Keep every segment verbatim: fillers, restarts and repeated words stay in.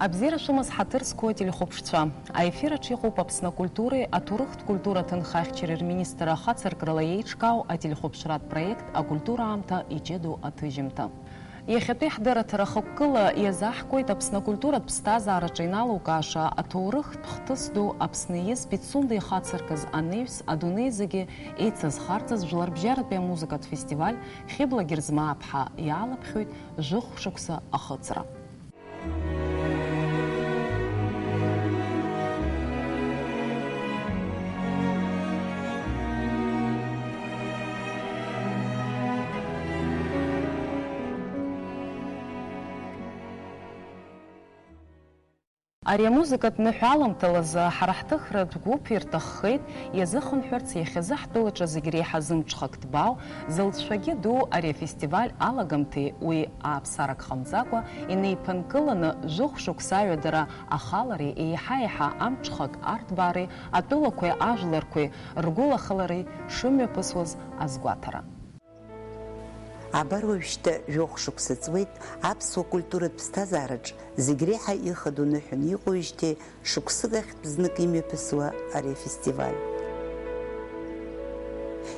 Абзиара шәымаз, ҳаҭыр зқәу ателехәаԥшцәа. Аефир аҿы иҟоуп Аԥсны акультуреи аҭоурыхтә культура аҭынхахьчареи рминистр ахацыркрала еиҿкаау ателехәаԥшратә проект «Акультура аамҭа иҷыдоу аҭыжьымҭа». Иахьатәи ҳдырраҭара хықәкыла иазаҳкуеит Аԥсны акультуратә ԥсҭазаараҿы иналукааша аҭоурыхтә хҭыс ду Аԥсны ииз Пицунда ихацыркыз анаҩс адунеи зегьы еицызхарҵаз жәларбжьаратәи амузыкатә фестиваль Хьыбла Герзмааԥҳа иалаԥхьоит жәохә шықәса ахыҵра. Ари амузыкатә ныҳәа аламҭалазы ҳара ҳҭыхратә гәыԥ ирҭаххеит иазыхынҳәырц иахьазы ҳтәылаҿы зегь реиҳа зымҽхак ҭбаау, зылҵшәагьы ду ари афестиваль алагамҭеи уи ааԥсарак ҟамҵакәа инеиԥынкыланы жәохә шықәса аҩадара ахалареи еиҳа-еиҳа амҽхак арҭбаареи атәылақәеи ажәларқәеи ргәылахалареи шымҩаԥысуаз азгәаҭара. Абар уажәшьҭа жәохә шықәса ҵуеит аԥсуа культуратә ԥсҭазаараҿ зегь реиҳа ихадоу ныҳәаны иҟоуижьҭеи шықәсык ахьтә знык имҩаԥысуа ари афестиваль.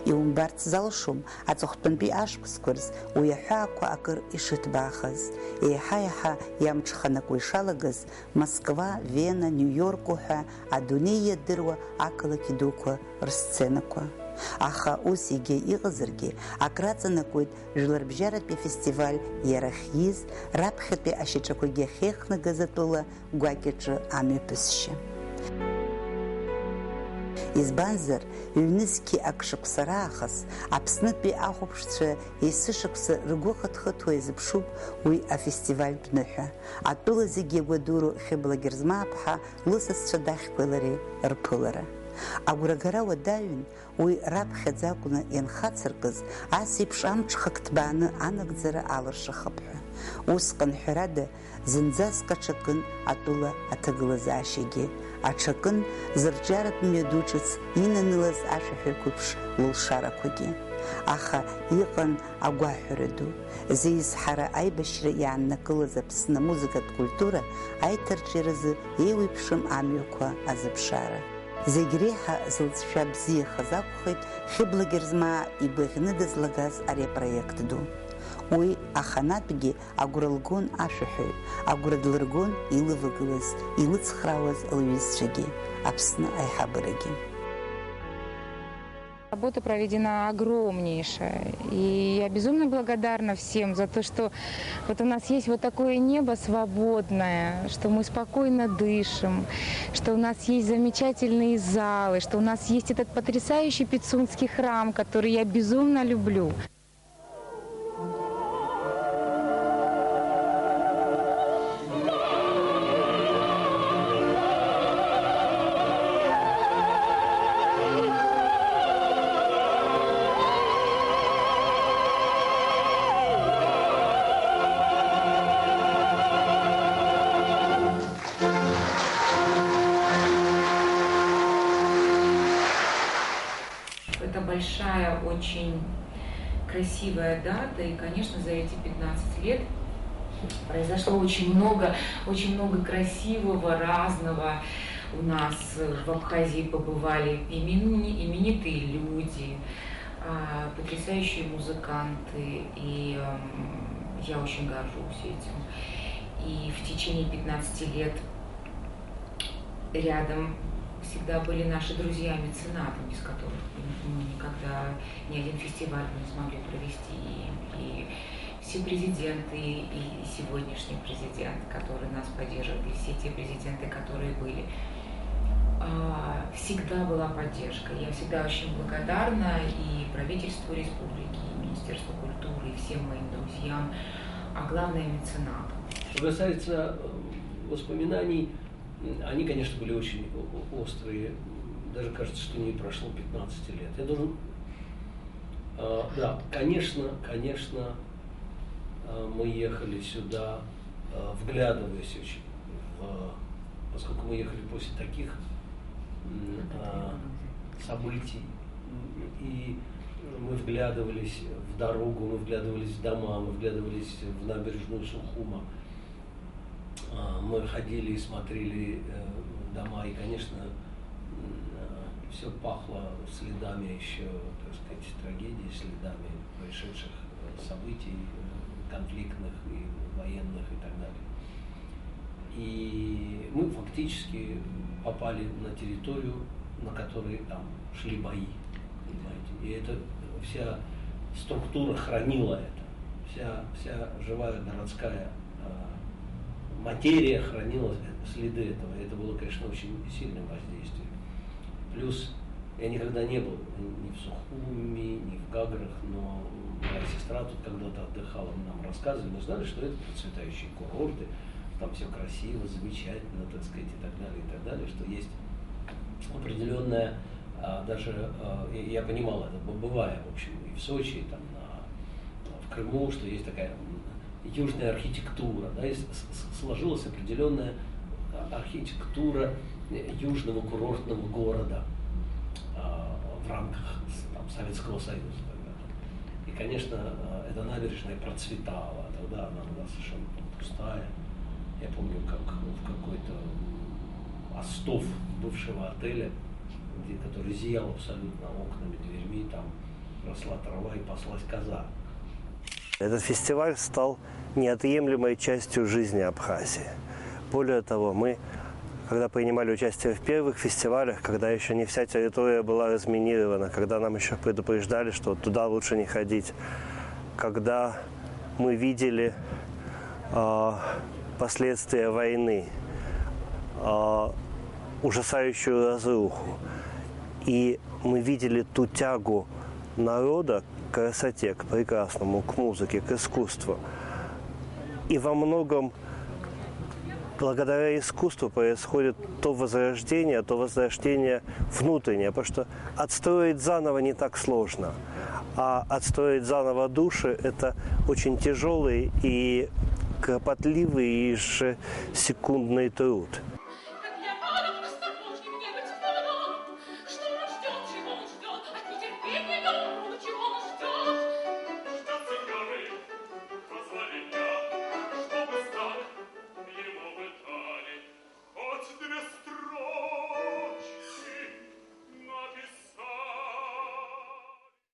Иумбарц залшом, аҵыхәтәантәи ашықәсқәа рзы уи аҳәаақәа акыр ишыҭбаахаз, еиҳа-еиҳа иамҽханакуа ишалагаз, Москва, Вена, Нью-Йорк уҳәа адунеи иадыруа ақалақь дуқәа рсценақәа. Аха ус егьа иҟазаргьы, акраҵанакуеит жәларбжьаратәи афестиваль иара ахьиз, раԥхьатәи ашьаҿақәагьы ахьеихнагаз атәыла гәакьаҿы амҩаԥысшьа. Избанзар, ҩнызқьи ак шықәса раахыс Аԥснытәи ахәаԥшцәа есышықәса ргәы хыҭхыҭуа иазыԥшуп уи афестивальтә ныҳәа. Атәыла зегьы иагәадуроу Хьыбла Герзмааԥҳа лысасцәа дахьқәеи лареи рԥылара. Агәрагара уадаҩын уи раԥхьаӡа акәны ианхацыркыз, ас еиԥш амҽхак ҭбааны анагӡара алыршахап ҳәа. Усҟан, ҳәарада, зынӡаск аҽакын атәыла аҭагылазаашьагьы, аҽакын зырҿиаратә мҩаду ҿыц инанылаз ашәаҳәаҩқәеиԥш лылшарақәагьы. Аха иҟан агәаҳәара ду, зеизҳара аибашьра иааннакылаз Аԥсны амузыкатә культура аиҭарҿиаразы еиуеиԥшым амҩақәа азыԥшаара. Зегь реиҳа зылҵшәа бзиахаз акәхеит Хьыбла Герзмаа игәаӷьны дызлагаз ари апроект ду. Уи аханатәгьы агәра лгон ашәаҳәаҩ, агәра длыргон илывагылаз, илыцхраауаз лҩызцәагьы, Аԥсны аиҳабырагьы. Работа проведена огромнейшая, и я безумно благодарна всем за то, что вот у нас есть вот такое небо свободное, что мы спокойно дышим, что у нас есть замечательные залы, что у нас есть этот потрясающий Пицунский храм, который я безумно люблю. Это большая, очень красивая дата, и, конечно, за эти пятнадцать лет произошло очень много, очень много красивого, разного. У нас в Абхазии побывали имени-, именитые люди, а, потрясающие музыканты, и, м, я очень горжусь этим. И в течение пятнадцати лет рядом всегда были наши друзья-меценаты, без которых бы мы никогда ни один фестиваль бы не смогли провести. И, и все президенты, и сегодняшний президент, который нас поддерживает, и все те президенты, которые были, а, всегда была поддержка. Я всегда очень благодарна и правительству республики, и Министерству культуры, и всем моим друзьям, а главное, меценатам. Что касается, э, воспоминаний, м, они, конечно, были очень о-, о-, острые. М, даже кажется, что не прошло пятнадцати лет. Я должен, а, да, конечно, конечно, а, мы ехали сюда, а, вглядываясь очень в, поскольку мы ехали после таких, м, а, событий, м, и мы вглядывались в дорогу, мы вглядывались в дома, мы вглядывались в набережную Сухума. А, Мы ходили и смотрели э, дома, и, конечно, все пахло следами еще, так сказать, трагедии, следами происшедших э, событий, э, конфликтных и военных и так далее. И мы фактически попали на территорию, на которой там шли бои, понимаете. И это вся структура хранила это. Вся, вся живая городская э, материя хранила следы этого. И это было, конечно, очень сильным воздействием. Плюс я никогда не был ни в Сухуми, ни в Гаграх, но моя сестра тут когда-то отдыхала, мы нам рассказывали, мы знали, что это процветающие курорты, там все красиво, замечательно, так сказать, и так далее, и так далее, что есть определенная, а, даже, а, я, я понимал это, б- бывая, в общем, и в Сочи, и там на, в Крыму, что есть такая м, южная архитектура, да, и с- с- сложилась определенная а, архитектура э, южного курортного города а, в рамках с- там, Советского Союза тогда. И, конечно, а, эта набережная процветала, тогда она была совершенно там пустая. Я помню, как в какой-то м, остов бывшего отеля, где, который зиял абсолютно окнами, дверьми, там росла трава и паслась коза. Этот фестиваль стал неотъемлемой частью жизни Абхазии. Более того, мы, когда принимали участие в первых фестивалях, когда еще не вся территория была разминирована, когда нам еще предупреждали, что туда лучше не ходить, когда мы видели а, последствия войны, а, ужасающую разруху, и мы видели ту тягу народа к красоте, к прекрасному, к музыке, к искусству. И во многом благодаря искусству происходит то возрождение, то возрождение внутреннее, потому что отстроить заново не так сложно, а отстроить заново души — это очень тяжелый и кропотливый ежесекундный труд.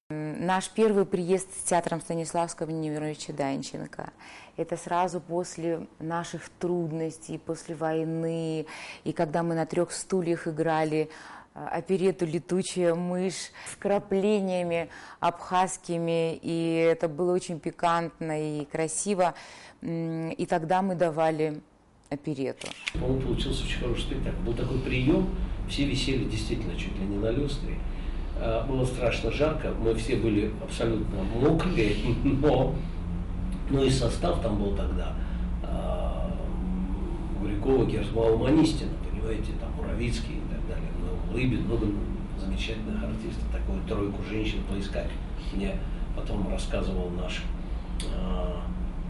Наш первый приезд с театром Станиславского Немировича Данченко. Это сразу после наших трудностей, после войны, и когда мы на трех стульях играли оперету «Летучая мышь» с вкраплениями абхазскими, и это было очень пикантно и красиво. И тогда мы давали оперету. По-моему, получился очень хороший спектакль. Был такой прием, все висели действительно чуть ли не на люстре. А, было страшно жарко, мы все были абсолютно мокрые, но ну и состав там был тогда а, Гурикова, Герзмауэр, Манистина, понимаете, там Муравицкий и так далее, ну, Лыбин, много замечательных артистов, такую тройку женщин поискать. Мне потом рассказывал наш а,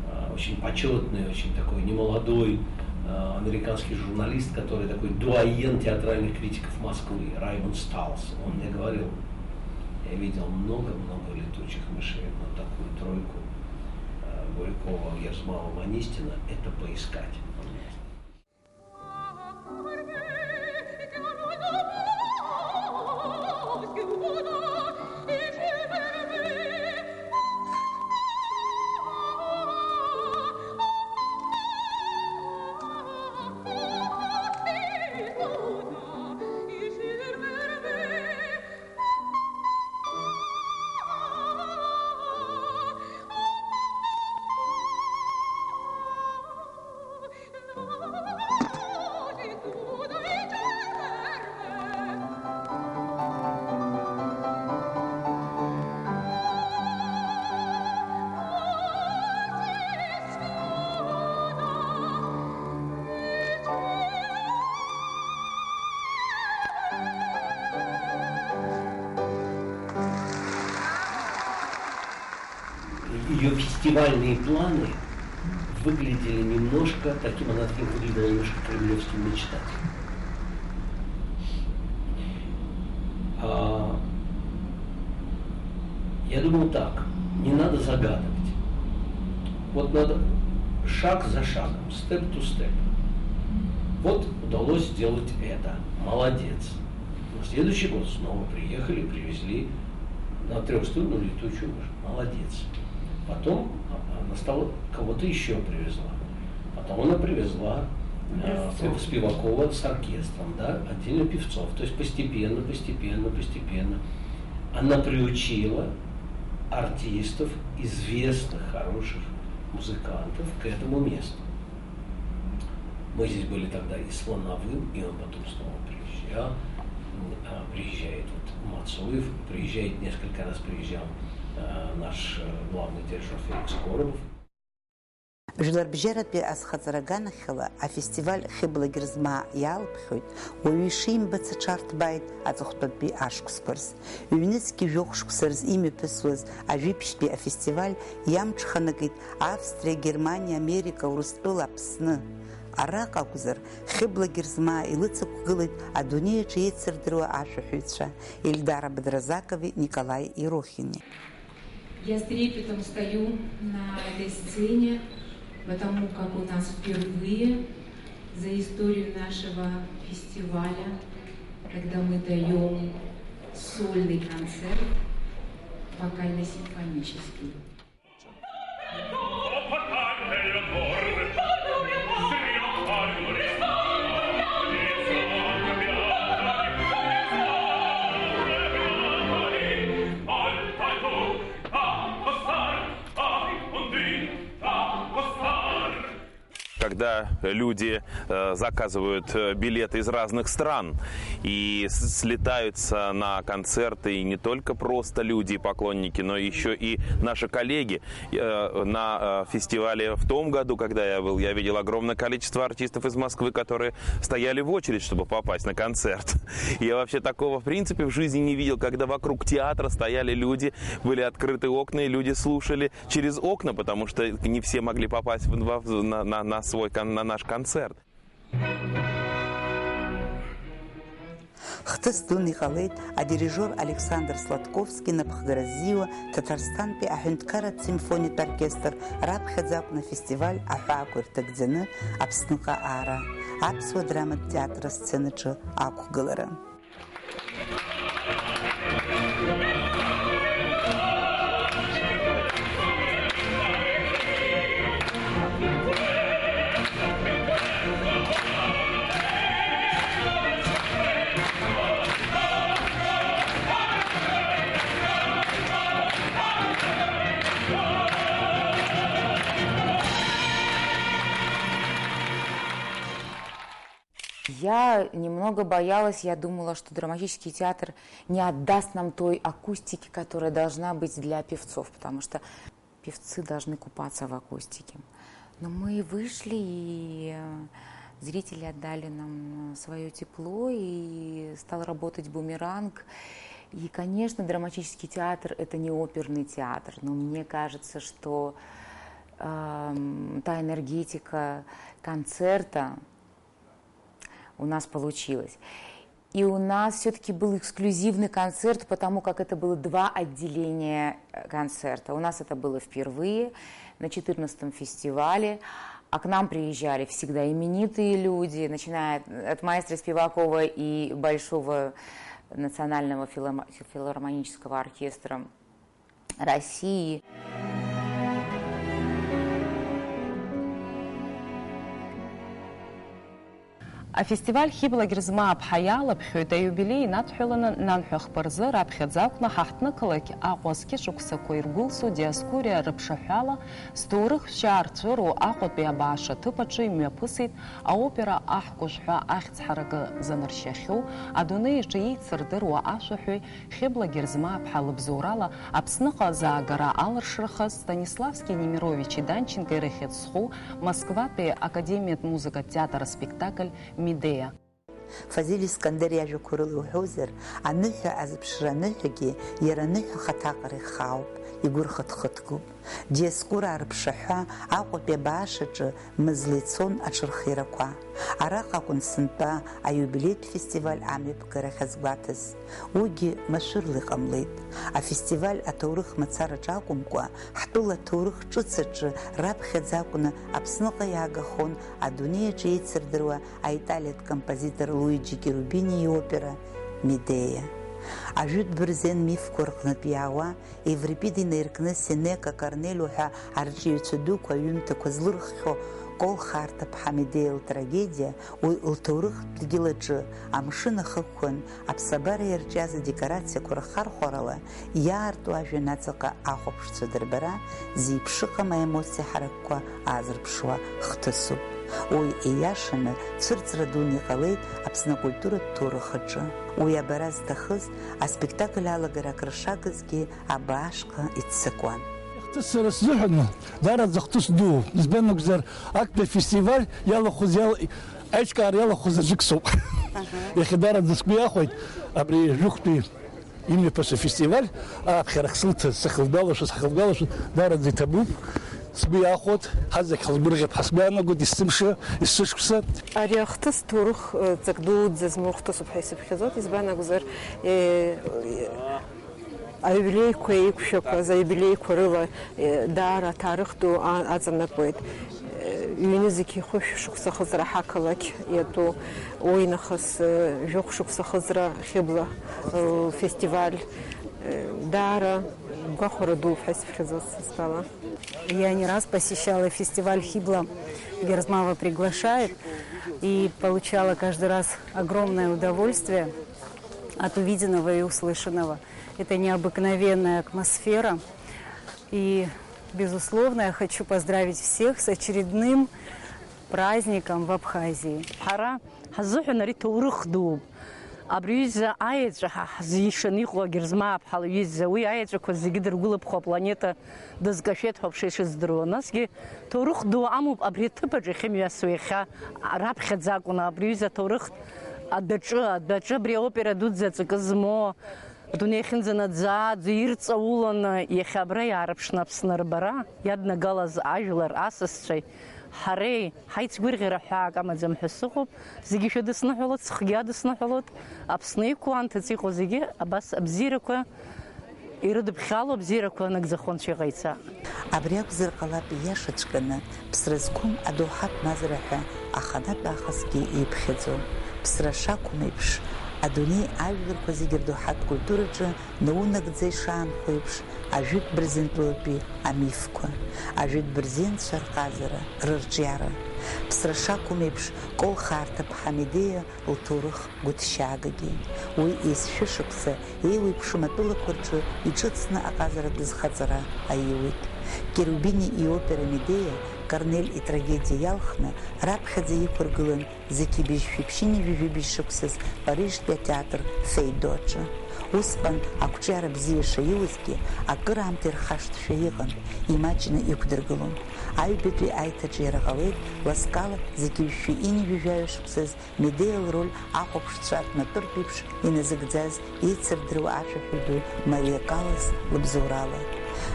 а, очень почетный, очень такой немолодой а, американский журналист, который такой дуаен театральных критиков Москвы, Раймонд Сталс. Он мне говорил, я видел много-много летучих мышей, но такую тройку а, Гурикова, Герзмауэр, Манистина, это поискать. Ее фестивальные планы выглядели немножко, таким она выглядела немножко кремлевским мечтателем. А, я думал так, не надо загадывать. Вот надо шаг за шагом, step to step. Вот удалось сделать это. Молодец. На следующий год снова приехали, привезли на трёхструнную летучую мышь. Молодец. Потом она стала, кого-то ещё привезла. Потом она привезла э, Спивакова с оркестром, да, отдельно певцов. То есть постепенно, постепенно, постепенно она приучила артистов, известных, хороших музыкантов к этому месту. Мы здесь были тогда и с Лановым, и он потом снова приезжал. М, а, Приезжает вот Мацуев, приезжает, несколько раз приезжал э, наш э, главный дирижёр Феликс Коробов. Жәларбжьаратәи азхаҵара аганахьала афестиваль Хьыбла Герзмаа иалԥхьоит, уаҩы ишимбац аҽарҭбааит аҵыхәтәантәи ашықәсқәа рзы. Ҩнызқьи жәохә шықәса рзы имҩаԥысуаз ажәибжьтәи афестиваль иамҽханакит Австриа, Германиа, Америка, Урыстәыла, Аԥсны. Араҟа акәзар, Хьыбла Герзмаа илыцықәгылеит адунеи аҿы еицырдыруа ашәаҳәаҩцәа Ельдар Абдразакови Николаи Ерохини. Я с трепетом стою на этой сцене, потому как у нас впервые за историю нашего фестиваля, когда мы даём сольный концерт вокально-симфонический. Когда люди э, заказывают э, билеты из разных стран и с- слетаются на концерты, и не только просто люди и поклонники, но еще и наши коллеги. Э, На э, фестивале в том году, когда я был, я видел огромное количество артистов из Москвы, которые стояли в очередь, чтобы попасть на концерт. Я вообще такого в принципе в жизни не видел, когда вокруг театра стояли люди, были открыты окна, и люди слушали через окна, потому что не все могли попасть в- в- на, на- на свой кон- на наш концерт. Хҭыс дуны иҟалеит адирижиор Александр Сладковски напхгара ззиуа Ҭаҭарсҭантәи аҳәынҭқарратә симфониатә оркестр раԥхьаӡа акәны афестиваль аҳәаақәа ирҭагӡаны Аԥсныҟа аара, аԥсуа драматә театр асценаҿы ақәгылара. Я немного боялась, я думала, что драматический театр не отдаст нам той акустики, которая должна быть для певцов, потому что певцы должны купаться в акустике. Но мы вышли, и э, зрители отдали нам свое тепло, и стал работать бумеранг. И, конечно, драматический театр — это не оперный театр, но мне кажется, что эм, та энергетика концерта у нас получилась. И у нас все-таки был эксклюзивный концерт, потому как это было два отделения э, концерта. У нас это было впервые на четырнадцатом фестивале. А к нам приезжали всегда именитые люди, начиная от маэстро Спивакова и Большого национального филармонического оркестра России. Афестиваль Хьыбла Герзмааԥҳа иалаԥхьоит аиубилеи инадҳәаланы нанҳәа хԥа рзы раԥхьаӡа акәны ҳаҳҭнықалақь Аҟәа зқьышықәсақәа иргәылсу Диоскуриа рыԥшаҳәала зҭоурых шәшьа арҵәыроу Аҟәатәи абааш аҭыԥ аҿы имҩаԥысит аопера Аҳкәажә ҳәа ахьӡ ҳаракы заныршьахьоу адунеи аҿы еицырдыруа ашәаҳәаҩ Хьыбла Герзмааԥҳа лыбзоурала Аԥсныҟа заагара алыршрахаз Станиславски Немировичи Данченкои рыхьӡ зху Москватәи академиатә музыкатә театр аспектакль Медеа. Фазиль Искандер иажәақәа рыла иуҳәозар, аныҳәа азыԥшра аныҳәагьы иара аныҳәа ахаҭаҟара ихаауп, Игәы рхыҭхыҭгоуп. Диаскураа рыԥшаҳәа Аҟәатәи абаашаҿы мызла ицон аҽырхирақәа. Араҟа акәын сынтәа аиубилеитә фестиваль амҩаԥгарахь азгәаҭаз. Уигьы машәырла иҟамлеит. Афестиваль аҭоурых мацараҿы акәымкәа, ҳтәыла аҭоурых ҿыц аҿы раԥхьаӡа акәны Аԥсныҟа иаагахон адунеи аҿы еицырдыруа аиталиатә композитор Луиджи Керубини иопера Медея. Ажәытә бырзен мифқәа рҟнытә иаауа Еврипид инаиркны Сенека, Корнелио ҳәа арҿиаҩцәа дуқәа аҩымҭақәа злырххьоу Кол Харҭаԥҳа Медеиа лтрагедиа, уи лҭоурыхтә дгьыл аҿы амшын ахықәан аԥсабара иарҿиаз адекорациақәа рхархәарала иаарту ажәҩан аҵаҟа ахәаԥшцәа дырбара, зеиԥшыҟам аемоциа ҳаракқәа аазырԥшуа хҭысуп. Уи ииашаны цәырҵра дуны иҟалеит Аԥсны акультуратә ҭоурых аҿы. Уи абара зҭахыз аспектакль алагара акрышагызгьы абаашҟа иццакуан. Ихҭыс сара сзыҳәан даараӡа хҭыс дууп. Избан акәзар, актәи афестиваль иалахәыз иал-, аиҿкаара иалахәыз аӡәык соуп. Аҳа. Иахьа даараӡа сгәы иахәеит абри жәохәтәи имҩаԥысу афестиваль аԥхьара ахьсылҭаз, сахьылгәалашәоз, ҳахьылгәалашәоз, даараӡа иҭабуп. Сгәы иахәоит, ҳазегь ҳазгәырӷьап ҳәа сгәы иаанагоит, есымша, есышықәса. Ари ахҭыс ҭоурых, э, ҵак дуӡӡа змоу хҭысуп ҳәа исыԥхьаӡоит, избан акәзар, э, э, аиубилеиқәа еиқәшәақәаз, аиубилеиқәа рыла, э, даара аҭаарых ду а-, аҵанакуеит. Э, ҩ-нызқь хәышә шықәса хыҵра ҳақалақь иатәу, уи нахыс, э, жәохә шықәса хыҵра Хьыбла, э, фестиваль, э, даара гәахәара дууп ҳәа исыԥхьаӡоит са стәала. Я не раз посещала фестиваль Хибла «Герзмава приглашает» и получала каждый раз огромное удовольствие от увиденного и услышанного. Это необыкновенная атмосфера. И, безусловно, я хочу поздравить всех с очередным праздником в Абхазии. Ҳара ҳазыҳәан ари ҭоурых дууп. Абри аҩыза аеҵәа ҳа ҳзишаны иҟоу Герзмааԥҳа лҩыза, уи аеҵәақәа зегьы дыргәылыԥхо апланета дызкашәеит ҳәа уԥши ишыздыруа. Насгьы ҭоурых ду амоуп абри аҭыԥ аҿы иахьымҩасуа иахьа раԥхьаӡа акәны абри аҩыза аҭоурых адәаҿы, адәаҿы абри аопера дуӡӡа аҵакы змоу, адунеи ахьынӡанаӡааӡо ирҵауланы иахьа абра иаарԥшны Аԥсны рбара иаднагалаз ажәлар, асасцәеи ҳареи ҳаицгәырӷьара ҳәаак амаӡам ҳәа сыҟоуп. Зегьы шәыдысныҳәалоит, сыхгьы адысныҳәалоит. Аԥсны иқәу анҭыҵ иҟоу зегьы абас абзиарақәа ирыдыԥхьало, абзиарақәа нагӡахо Анцәа иҟаиҵа. Абри акәзар ҟалап ииашаҵәҟьаны ԥсра зқәым адоуҳатә мазара ҳәа аханатә аахысгьы иԥхьаӡо. Ԥсра шақәым еиԥш, адунеи ажәларқәа зегьы рдоуҳатә культураҿы наунагӡа ишаанхо еиԥш, ажәытә бырзентәылатәи амифқәа, ажәытә бырзенцәа рҟазара, рырҿиара. Ԥсра шақәым еиԥш, Кол Харҭаԥҳа Медеиа лҭоурых гәыҭшьаагагьы. Уи есшәышықәса еиуеиԥшым атәылақәа рҿы иҿыцны аҟазаратә зхаҵара аиуеит. Керубини иопера Медеиа Корнель итрагедиа иалхны раԥхьаӡа иқәыргылан зқьи быжьшәи ԥшьынҩажәи жәибжь шықәсаз Парижтәи атеатр Фейдо аҿы. Усҟан ақәҿиара бзиа шаиуазгьы, акыраамҭа ирхашҭшәа иҟан, имаҷны иқәдыргылон. Аҩбатәи аиҭаҿиара ҟалеит Ласкала зқьи жәшәи ҩынҩажәи жәаҩа шықәсаз Медеиа лроль ахәаԥшцәа атәнатәыртә еиԥш иназыгӡаз еицырдыруа ашәаҳәаҩ ду Мариа Каллас лыбзоурала.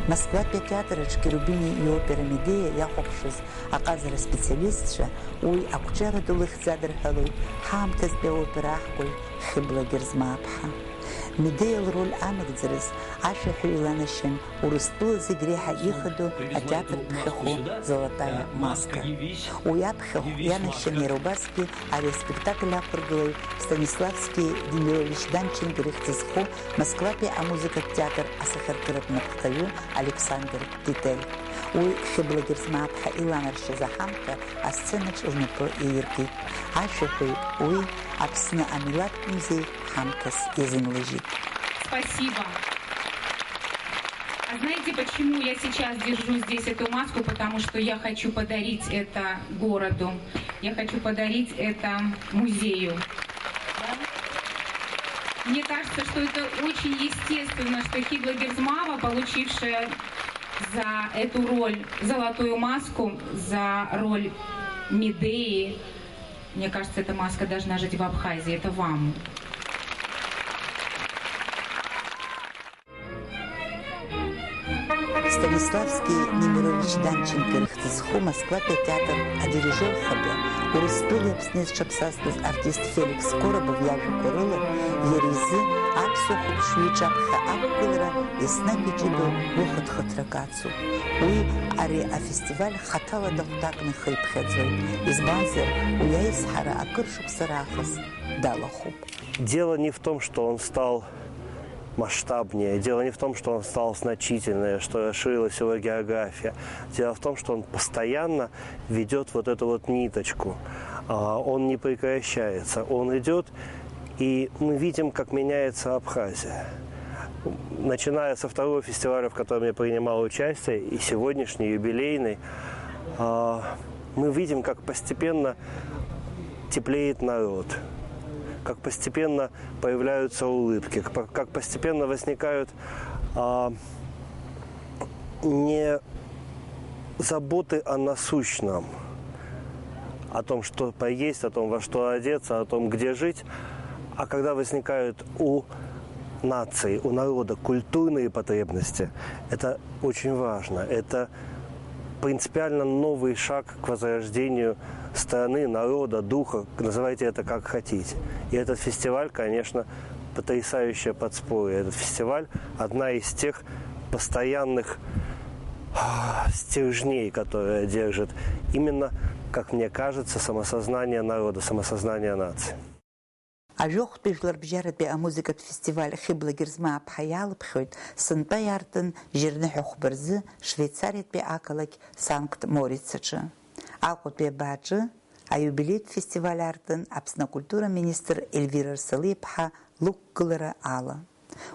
Москватәи атеатр аҿы Керубини иопера Медеиа иахәаԥшыз аҟазара специалистцәа уи ақәҿиаратә лыхьӡ адырҳәалоит ҳаамҭазтәи аопера аҳкәажә Хьыбла Герзмааԥҳа. Медеиа лроль анагӡараз ашәаҳәаҩ иланашьан Урыстәыла зегь реиҳа ихадоу атеатр ԥхьахәы Золотая маска. Уи аԥхьахә ианашьан иара убасгьы ари аспектакль ақәыргылаҩ Станиславски Демирович Данченко ихьӡ зху Москватәи амузыкатә театр асахьаркыратә напхгаҩы Александр Титель. Уи Хьыбла Герзмааԥҳа иланаршьаз аҳамҭа асценаҿ лнапы иаиркит. Ашәаҳәаҩ уи Аԥсны амилаҭтә музеи ҳамҭас иазынлыжьит. Спасибо. А знаете, почему я сейчас держу здесь эту маску? Потому что я хочу подарить это городу. Я хочу подарить это музею. Мне кажется, что это очень естественно, что Хибла Герзмава, получившая за эту роль золотую маску, за роль Медеи, мне кажется, эта маска должна жить в Абхазии. Это вам. Станиславски Немирович Данченко ихьӡ зху Москватәи атеатр адирижиор хада, Урыстәылеи Аԥсни зҽаԥсазтәыз артист Феликс Коробов иажәақәа рыла, иара изы аԥсуа хәаԥшҩы иҿаԥхьа ақәгылара еснагь иҷыдоу гәыхыҭхыҭрак ацуп. Уи ари афестиваль хаҭала дахәҭакны ихы иԥхьаӡоит, избанзар, уи аизҳара акыр шықәса раахыс далахәуп. Дело не в том, что он стал масштабнее, дело не в том, что он стал значительнее, что расширилась его география. Дело в том, что он постоянно ведёт вот эту вот ниточку. А, он не прекращается, он идёт, и мы видим, как меняется Абхазия. Начиная со второго фестиваля, в котором я принимал участие, и сегодняшний, юбилейный, а, мы видим, как постепенно теплеет народ, как постепенно появляются улыбки, как по-, как постепенно возникают, а, не заботы о насущном, о том, что поесть, о том, во что одеться, о том, где жить. А когда возникают у нации, у народа культурные потребности, это очень важно. Это принципиально новый шаг к возрождению страны, народа, духа, называйте это как хотите. И этот фестиваль, конечно, потрясающее подспорье. Этот фестиваль — одна из тех постоянных, а, стержней, которая держит именно, как мне кажется, самосознание народа, самосознание нации. Ажәохәтәи жәларбжьаратәи амузыкатә фестиваль Хьыбла Герзмааԥҳа иалыԥхьоит сынтәа иаартын жьырныҳәа хәба рзы Швеицариатәи ақалақь Санкт-Мориц аҿы. Аҟәатәи абааҿы аиубилеитә фестиваль аартын Аԥсны акультура министр Ельвира Рсалиаԥҳа лықәгылара ала.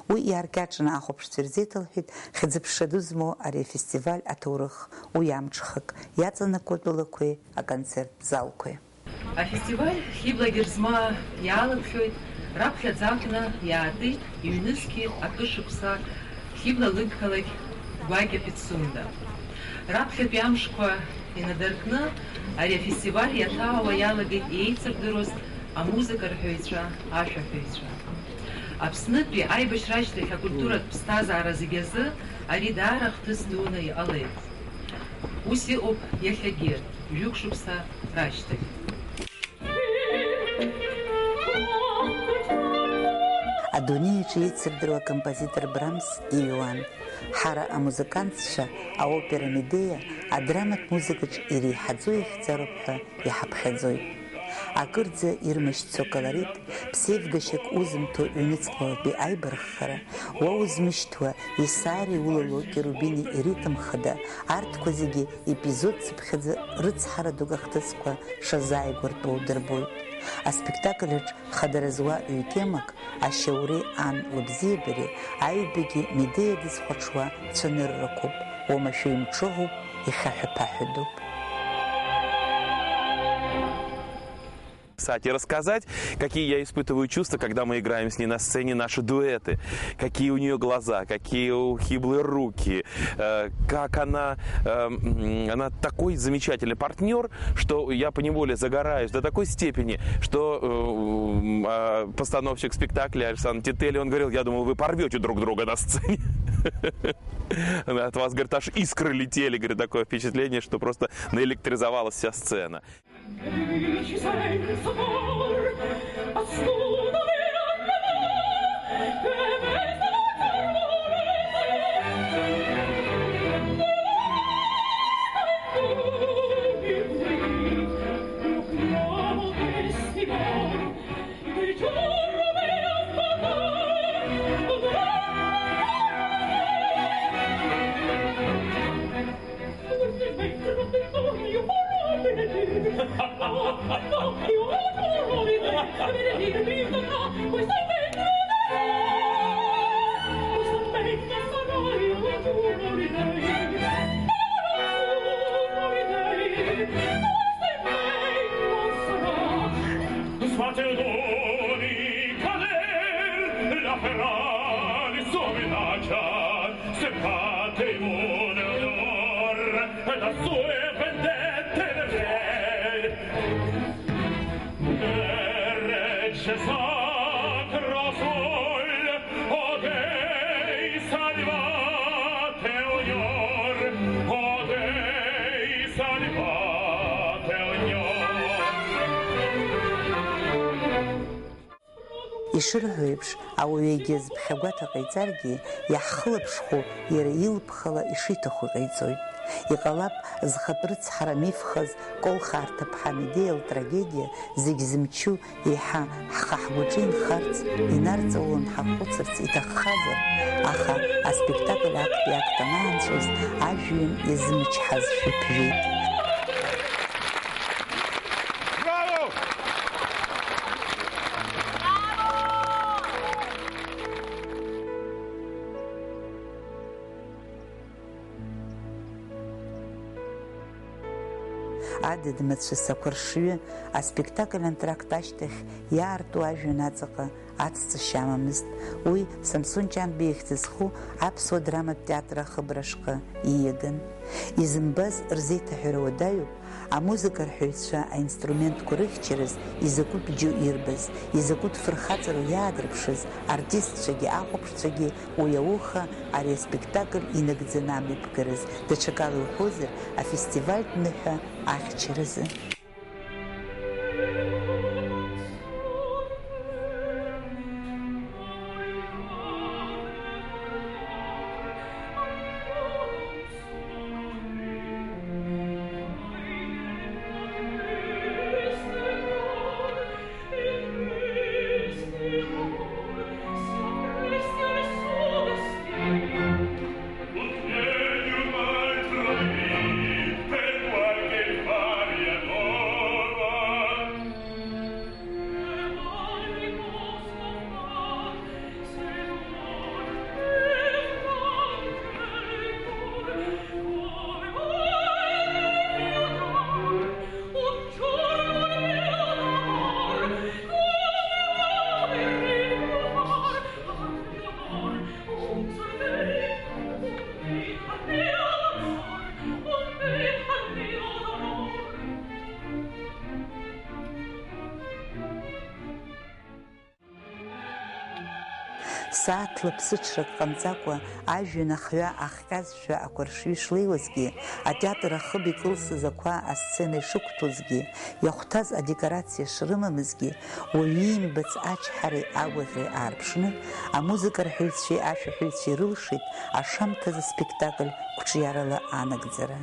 Уи иааркьаҿны ахәаԥшцәа ирзеиҭалҳәеит хьӡы-ԥша ду змоу ари афестиваль аҭоурых, уи амҽхак иаҵанакуа тәылақәеи аконцерт залқәеи. Афестиваль Хьыбла Герзмаа иаалыԥхьоит раԥхьаӡа акәны иаатит ҩнызқьи акы шықәса Хьыбла лыгқалақь Гәакьа Пицунда. Раԥхьатәи амшқәа инадыркны ари афестиваль иаҭаауа иалагеит еицырдыруаз амузыка рҳәаҩцәа, ашәаҳәаҩцәа. Аԥснытәи аибашьра ашьҭахь акультуратә ԥсҭазаара зегь азы ари даара хҭыс дуны иҟалеит. Ус иҟоуп иахьагьы, жәохә шықәса рашьҭахь. Адунеи аҿы еицырдыруа акомпозитор Брамс иҩуан. Ҳара амузыкантцәа аопера Медеиа адраматә музыкаҿ иреиҳаӡоу ихьӡароуп ҳәа иҳаԥхьаӡоит. Акырӡа ирмашьцо аколорит, ԥсеивгашьак узымҭо ҩнуҵҟалатәи аибарххара, уа узмышьҭуа, есааира иулало керубини иритм хада, арҭқәа зегьы епизод цыԥхьаӡа рыцҳара дук ахҭысқәа шазааигәартәу дырбоит. Аспектакль аҿ хадара зуа ҩ-темак, ашьауреи ан лыбзиабареи, аҩбагьы Медеиа дызхәаҽуа цәаныррақәоуп, уамашәа имҽыӷуп, ихьаҳәа-ԥаҳәа дууп. Писать и рассказать, какие я испытываю чувства, когда мы играем с ней на сцене наши дуэты, какие у неё глаза, какие у Хиблы руки, э, как она, э, м, она такой замечательный партнёр, что я поневоле загораюсь до такой степени, что, э, м, а, постановщик спектакля Александр Тетели, он говорил: «Я думал, вы порвёте друг друга на сцене». От вас, говорит, аж искры летели, говорит, такое впечатление, что просто наэлектризовалась вся сцена. Ишырҳәо еиԥш, ауаҩы егьа зыԥхьагәаҭа ҟаиҵаргьы, иаҳхылаԥшхәу иара илԥхала ишиҭаху иҟаиҵоит. Иҟалап, зхатә рыцҳара мифхаз Колхаа Арҭаԥҳа Медеиа лтрагедиа зегь зымчу еиҳа ҳхы-ҳгәаҿы инхарц, инарҵаулан ҳаххәыцырц иҭаххазар, аха аспектакль актәи акт анаанҵәоз, ажәҩан иазымчҳазшәа ԥжәеит. Браво! Адыд мацәыс ақәаршҩы аспектакль антракт ашьҭахь иаарту ажәҩан аҵаҟа ацҵашьа амамызт. Уи Самсон Ҷанба ихьӡ зху аԥсуа драматә театр ахыбра ашҟа ииаган. Изымбаз рзеиҭаҳәара уадаҩуп, амузыка арҳәаҩцәа аинструментқәа рыхьчараз изакәытә џьу ирбаз, изакәытә фырхаҵару иаадырԥшыз артистцәагьы ахәаԥшцәагьы уи ауха ари аспектакль инагӡаны амҩаԥгараз, даҽакала иуҳәозар, афестивальтә ныҳәа ахьчаразы. Сааҭла ԥсыҽрак ҟамҵакәа, ажәҩан ахҩа ахҟьазшәа ақәаршҩы шлеиуазгьы, атеатр ахыб икылсыз ақәа асцена ишықәҭәозгьы, иахәҭаз адекорациа шрымамызгьы, уаҩы иимбац ачҳареи агәаӷьреи аарԥшны, амузыка арҳәаҩцәеи ашәаҳәаҩцәеи ирылшеит ашамҭаз аспектакль қәҿиарала анагӡара.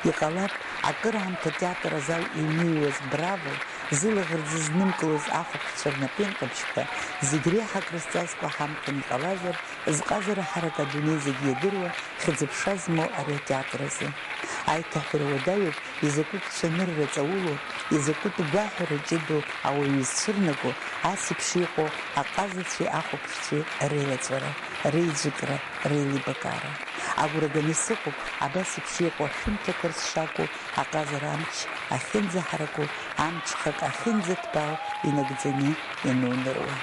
Иҟалап, акыраамҭа атеатр азал иҩныҩуаз Браво, зылаӷырӡ знымкылоз ахәаԥшцәа рнапеинҟьабжьқәа, зегь реиҳа акрызҵазкуа ҳамҭан иҟалазар, зҟазара ҳарак адунеи зегь иадыруа хьыӡ-ԥша змоу ари атеатр азы. Аиҭаҳәара уадаҩуп, изакәытә цәанырра ҵаулоу, изакәытә гәаҳәара ҷыдоу ауаҩы изцәырнаго, ас еиԥш иҟоу аҟазацәеи ахәаԥшцәеи реилаҵәара, реиҿкра, реилибакаара. Агәра ганы сыҟоуп, абас еиԥш иҟоу ашәымҭақәа рзы шакәу, аҟазара амч ахьынӡаҳараку, амҽхак ахьынӡаҭбаау инагӡаны иануныруа.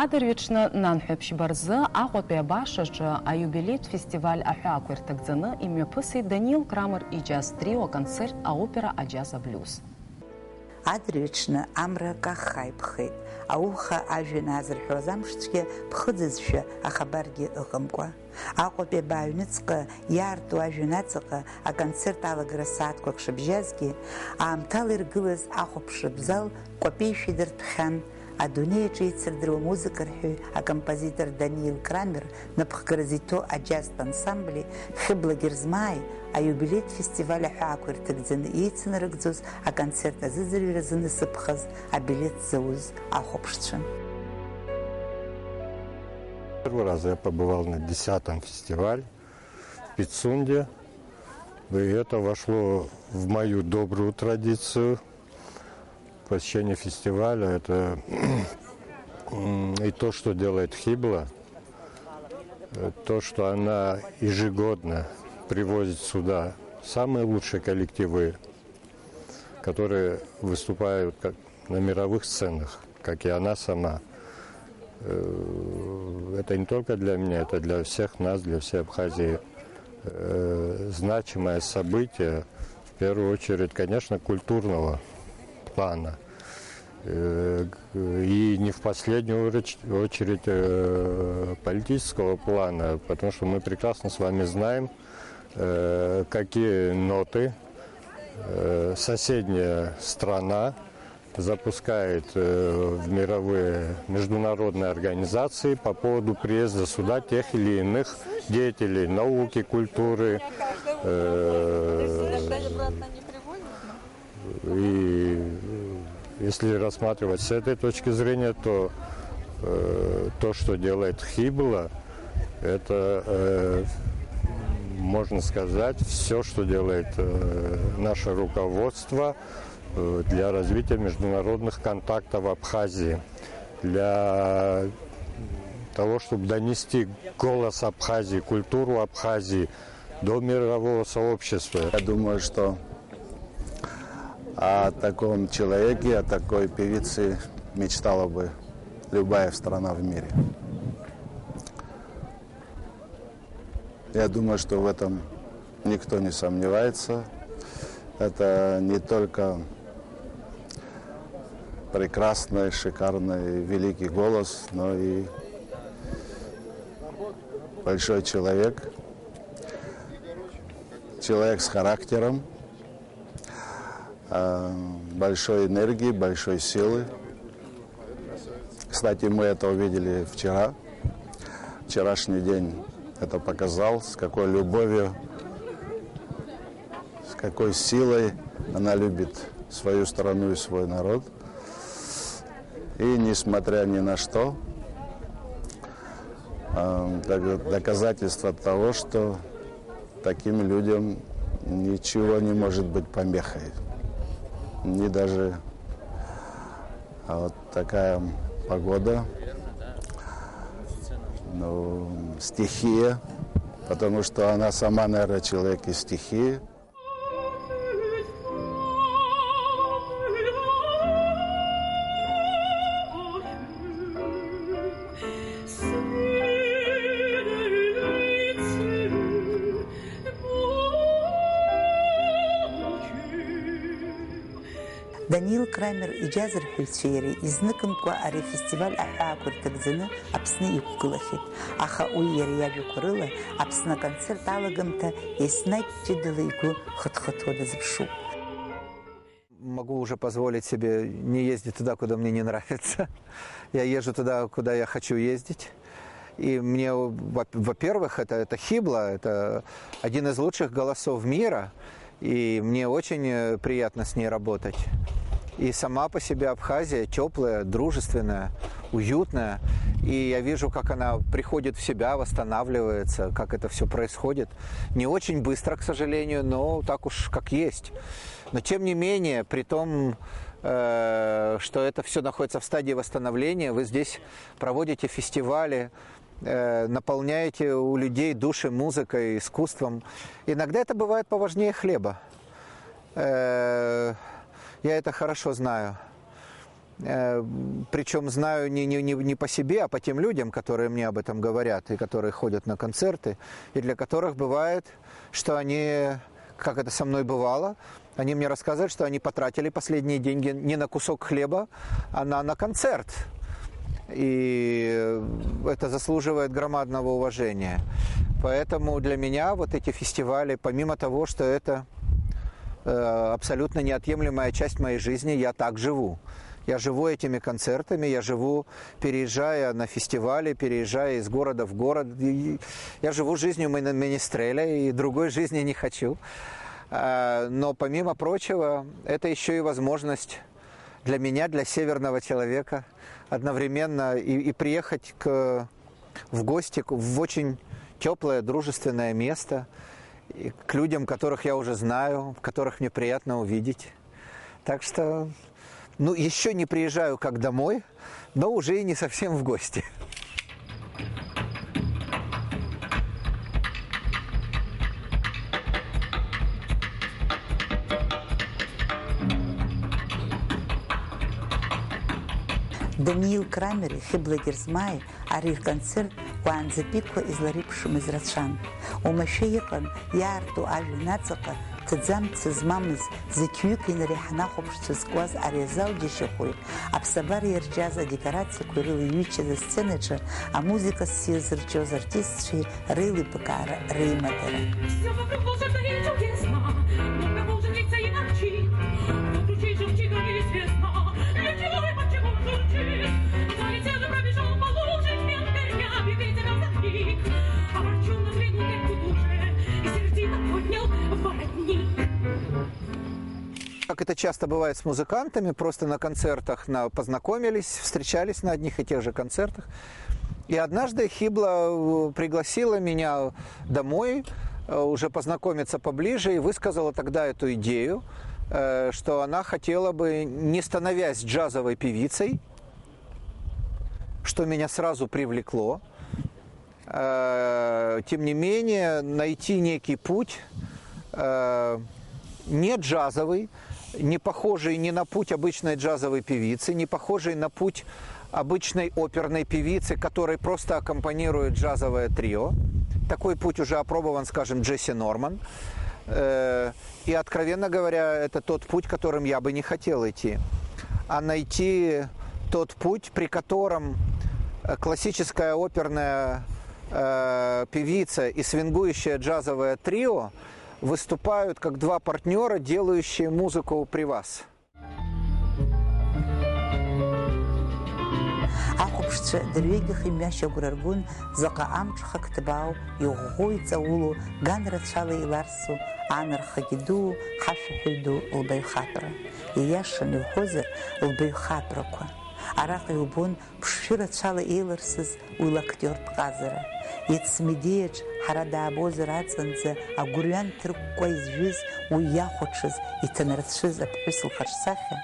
Адырҩаҽны, нанҳәа ԥшьба рзы, Аҟәатәи абашаҿы аиубилеитә фестиваль аҳәаақәа ирҭагӡаны имҩаԥысит Даниил Крамер иџьаз трио аконцерт аопера «Аџьаз аблиуз». Адырҩаҽны амра каххаа иԥхеит, ауха ажәҩан аазырҳәуаз амшцәгьа ԥхыӡызшәа ахабаргьы ыҟамкәа. Аҟәатәи абаа аҩныҵҟа иаарту ажәҩан аҵаҟа аконцерт алагара сааҭқәак шыбжьазгьы, аамҭала иргылаз ахәаԥшратә зал кәапеишәа идырҭәхьан, адунеи аҿы еицырдыруа амузыка арҳәаҩ, акомпозитор Даниил Крамер напхгаразы иҭоу аџьазтә ансамбли Хьыбла Герзмааи аиубилеитә фестиваль аҳәаақәа ирҭагӡаны еицынарыгӡоз аконцерт азыӡырҩра зынасыԥхаз абилеҭ зауз ахәаԥшцәан. Первый раз я побывал на десятом фестивале в Пицунде. И это вошло в мою добрую традицию посещения фестиваля. Это и то, что делает Хибла, то, что она ежегодно привозит сюда самые лучшие коллективы, которые выступают как на мировых сценах, как и она сама. Это не только для меня, это для всех нас, для всей Абхазии значимое событие, в первую очередь, конечно, культурного плана. И не в последнюю очередь политического плана, потому что мы прекрасно с вами знаем, какие ноты соседняя страна запускает в мировые международные организации по поводу приезда сюда тех или иных деятелей науки, культуры. И если рассматривать с этой точки зрения, то то, что делает Хибла, это, можно сказать, все, что делает наше руководство для развития международных контактов в Абхазии, для того, чтобы донести голос Абхазии, культуру Абхазии до мирового сообщества. Я думаю, что о таком человеке, о такой певице мечтала бы любая страна в мире. Я думаю, что в этом никто не сомневается. Это не только прекрасный, шикарный, великий голос, но и большой человек, человек с характером, большой энергии, большой силы. Кстати, мы это увидели вчера. Вчерашний день это показал, с какой любовью, с какой силой она любит свою страну и свой народ. И несмотря ни на что, доказательство того, что таким людям ничего не может быть помехой. Ни даже а вот такая погода, ну, стихия, потому что она сама, наверное, человек из стихии. Даниил Крамер иџьазырҳәаҩцәеи иареи изныкымкәа ари афестиваль аҳәаақәа ирҭагӡаны Аԥсны иқәгылахьеит, аха уи иара иажәақәа рыла Аԥсны аконцерт алагамҭа еснагь ҷыдала игәы хыҭхыҭуа дазыԥшуп. Могу уже позволить себе не ездить туда, куда мне не нравится. Я езжу туда, куда я хочу ездить. И мне, во-первых, это, это Хибла, это один из лучших голосов мира, и мне очень приятно с ней работать. И сама по себе Абхазия теплая, дружественная, уютная. И я вижу, как она приходит в себя, восстанавливается, как это все происходит. Не очень быстро, к сожалению, но так уж как есть. Но тем не менее, при том, что это все находится в стадии восстановления, вы здесь проводите фестивали, наполняете у людей души музыкой, искусством. Иногда это бывает поважнее хлеба. Я это хорошо знаю. Причем знаю не, не, не, не по себе, а по тем людям, которые мне об этом говорят и которые ходят на концерты, и для которых бывает, что они, как это со мной бывало, они мне рассказывают, что они потратили последние деньги не на кусок хлеба, а на, на концерт. И это заслуживает громадного уважения. Поэтому для меня вот эти фестивали, помимо того, что это абсолютно неотъемлемая часть моей жизни, я так живу. Я живу этими концертами, я живу, переезжая на фестивали, переезжая из города в город. Я живу жизнью министреля и другой жизни не хочу. Но, помимо прочего, это еще и возможность для меня, для северного человека, одновременно и, и приехать к в гости к- в очень теплое, дружественное место, и к людям, которых я уже знаю, которых мне приятно увидеть. Так что, ну, еще не приезжаю как домой, но уже и не совсем в гости. Даниил Крамери, Хьыбла Герзмааи ари рконцерт уаанӡатәиқәа излареиԥшымыз рацәан. Уамашәа иҟан иаарту ажәҩан аҵаҟа ҭӡамц змамыз, зықьҩык инареиҳаны ахәаԥшцәа зкуаз ари азал џьашьахәи, аԥсабара иарҿиаз адекорациақәеи рыла иҩычаз асценаҿы амузыка ссир зырҿиоз артистцәеи реилибакаара, реимадара. Как это часто бывает с музыкантами, просто на концертах на, познакомились, встречались на одних и тех же концертах. И однажды Хибла э, пригласила меня домой, э, уже познакомиться поближе, и высказала тогда эту идею, э, что она хотела бы, не становясь джазовой певицей, что меня сразу привлекло, э, тем не менее, найти некий путь, э, не джазовый, не похожий ни на путь обычной джазовой певицы, не похожий на путь обычной оперной певицы, которой просто аккомпанирует джазовое трио. Такой путь уже опробован, скажем, Джесси Норман. Э, И, откровенно говоря, это тот путь, которым я бы не хотел идти. А найти тот путь, при котором э, классическая оперная э, певица и свингующее джазовое трио выступают как два партнера, делающие музыку при вас. Ахәаԥшцәа дырҩегьых имҩашьо агәра ргон, заҟа амҽхак ҭбаау, иӷәӷәоу иҵаулоу, ган рацәала еиларсу, анархагьы дуу, ҳашәаҳәаҩ ду лбаҩхатәра. Ииашаны иуҳәозар, лбаҩхатәрақәа. Араҟа иубон ԥшшәы рацәала еиларсыз уи лактиортә ҟазара. Ицмедеиаҿ ҳара даабозар аҵанӡа агәырҩа нҭыркәкәа изжәыз уи иахәаҽыз, иҭанарцәыз аԥҳәыс лхаҿсахьа,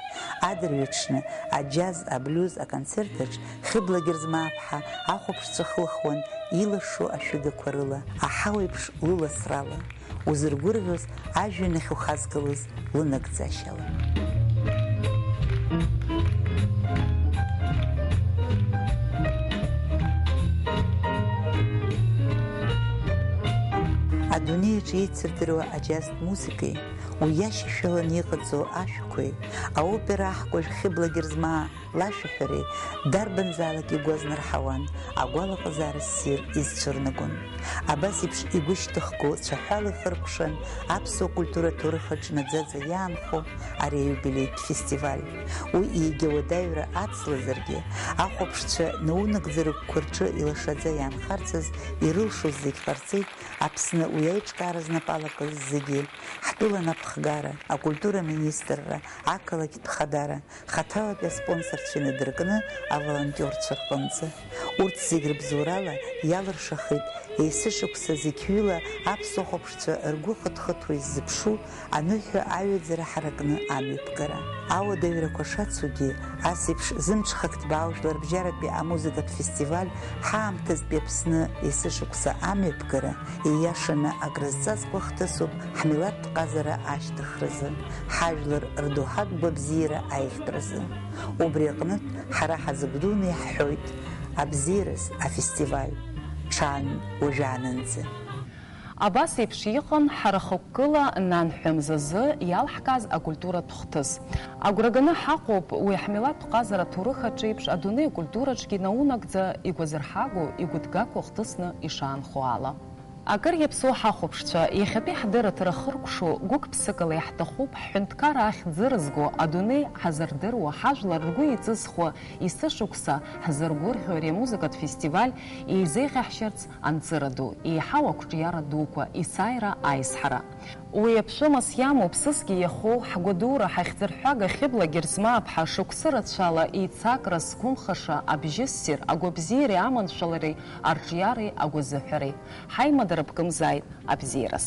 адырҩаҽны аџьаз, аблиуз аконцерт аҿ Хьыбла Герзмааԥҳа ахәаԥшцәа хылхуан илашо ашәыгақәа рыла, аҳауеиԥш лыласрала. Узыргәырӷьоз ажәҩан ахь ухазгалоз лынагӡашьала. Адунеи аҿы еицырдыруа аџьазтә музыкеи, уи иашьашәаланы иҟаҵоу ашәқәеи, аопера аҳкәажә Хьыбла Герзмаа лашәаҳәареи дарбанзаалак игәы азнарҳауан, агәалаҟазаара ссир изцәырнагон. Абас еиԥш игәышьҭыхго цәаҳәала ихыркәшан аԥсуа культура аҭоурых аҿы наӡаӡа иаанхо ари аиубилеитә фестиваль. Уи егьа уадаҩра ацлазаргьы, ахәаԥшцәа наунагӡа рыгәқәа рҿы илашаӡа иаанхарцаз ирылшоз зегь ҟарҵеит Аԥсны уи аиҿкаара знапы алакыз зегьы, ҳтәыла напхгара, акультура аминистрра, ақалақьтә хадара, хаҭалатәи аспонсорцәа инадыркны аволонтиорцәа рҟынӡа. Урҭ зегь рыбзоурала иалыршахеит есышықәса зықьҩыла аԥсуа хәаԥшцәа ргәы хыҭхыҭуа иззыԥшу аныҳәа аҩаӡара ҳаракны амҩаԥгара. Ауадаҩрақәа шацугьы, ас еиԥш зымҽхак ҭбаау жәларбжьаратәи амузыкатә фестиваль ҳаамҭазтәи Аԥсны есышықәса амҩаԥгара, ииашаны акрызҵазкуа хҭысуп ҳмилаҭтә ҟазара ашьҭыхразы, ҳажәлар рдоуҳатә гәабзиара аиӷьтәразы. Убри аҟнытә ҳара ҳазгәдуны иаҳҳәоит, абзиараз афестиваль ҽаан уажәаанынӡа. Абас еиԥш иҟан ҳара хықәкыла нанҳәа мзазы иалҳкааз акультуратә хҭыс. Агәра ганы ҳаҟоуп уи ҳмилаҭтә ҟазара аҭоурых аҿы еиԥш адунеи акультураҿгьы наунагӡа игәазырҳагоу, игәыҭгақәоу хҭысны ишаанхо ала. Акыр иаԥсоу ҳахәаԥшцәа, иахьатәи ҳдырраҭара хыркәшо, гәык-ԥсыкала иаҳҭахуп ҳҳәынҭқарра ахьӡырызго, адунеи ҳазырдыруа, ҳажәлар ргәы иҵызхуа, есышықәса ҳзыргәырӷьо ари амузыкатә фестиваль еизеиӷьаҳшьарц анҵыра ду, еиҳау ақәҿиара дуқәа, есааира аизҳара. Уи аԥшәымас иамоуп сысгьы иахоу ҳгәадура, ҳахьӡырҳәага Хьыбла Герзмааԥҳа шықәсы рацәала еицакра зқәымхаша абжьы ссир, агәабзиареи аманшәалареи арҿиареи агәазыҳәареи. Ҳаимадара ԥкымзааит абзиараз!